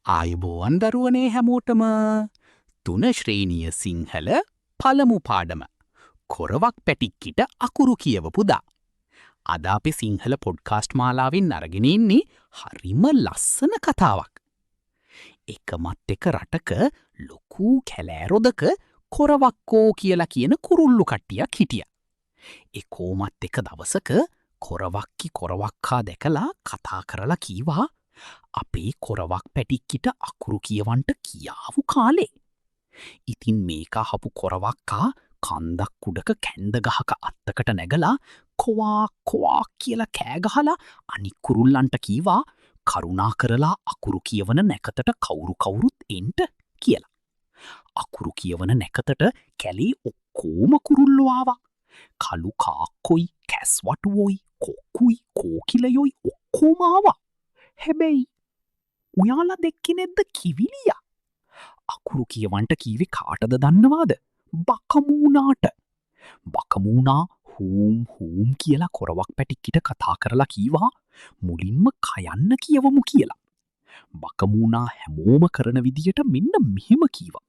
ආයුබෝවන් දරුවනේ හැමෝටම. තුන ශ්‍රේණිය සිංහල පළමු පාඩම කොරවක් පැටික්කිට අකුරු කියවපු දා. අද අපි සිංහල පොඩ්කාස්ට් මාලාවෙන් අරගෙන ඉන්නේ හරිම ලස්සන කතාවක්. එකමත් එක රටක ලොකු කැලෑරොදක කොරවක්කෝ කියලා කියන කුරුල්ලු කට්ටියක් හිටියා. ඒ කොහොමත් එක දවසක කොරවක්කි කොරවක්කා දැකලා කතා කරලා කීවා, අපේ කොරවක් පැටික්කිට අකුරු කියවන්ට කියාවු කාලේ. ඉතින් මේක අහපු කොරවක්කා කන්දක් උඩක කැන්ද ගහක අත්තකට නැගලා කොවා කොවා කියලා කෑ ගහලා අනික් කුරුල්ලන්ට කීවා, කරුණා කරලා අකුරු කියවන නැකතට කවුරු කවුරුත් එන්ට කියලා. අකුරු කියවන නැකතට කැලේ ඔක්කොම කුරුල්ලෝ ආවා. කළු කාක්කොයි, කැස්වටුවොයි, කොක්කුයි, කෝකිලයොයි ඔක්කොම ආවා. හැබැයි ඔයාලා දැක්කේ නැද්ද කිවිලියා? අකුරු කියවන්ට කීවේ කාටද දන්නවාද? බකමූනාට. බකමූනා හූම් හූම් කියලා කොරවක් පැටික්කිට කතා කරලා කීවා, මුලින්ම කයන්න කියවමු කියලා. බකමූනා හැමෝම කරන විදියට මෙන්න මෙහෙම කීවා.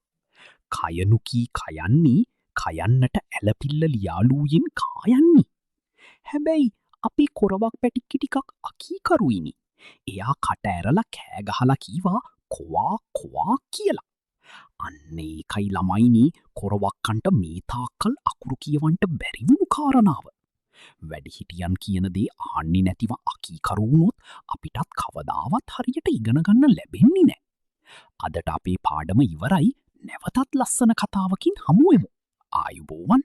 කයනු කී කයන්නි, කයන්නට ඇලපිල්ල ලියාලූයෙන් කායන්නි. හැබැයි අපේ කොරවක් පැටික්කි ටිකක් අකීකරුයිනි. එයා කට ඇරලා කෑ ගහලා කීවා කොවා කොවා කියලා. අන්න ඒකයි ළමයිනි කොරවක්කන්ට මේ තාක්කල් අකුරු කියවන්ට බැරි වුණු කාරණාව. වැඩිහිටියන් කියන දේ අහන්නේ නැතිව අකීකරු වුණොත් අපිටත් කවදාවත් හරියට ඉගෙන ගන්න ලැබෙන්නේ නෑ. අදට අපේ පාඩම ඉවරයි. නැවතත් ලස්සන කතාවකින් හමු වෙමු. ආයුබෝවන්.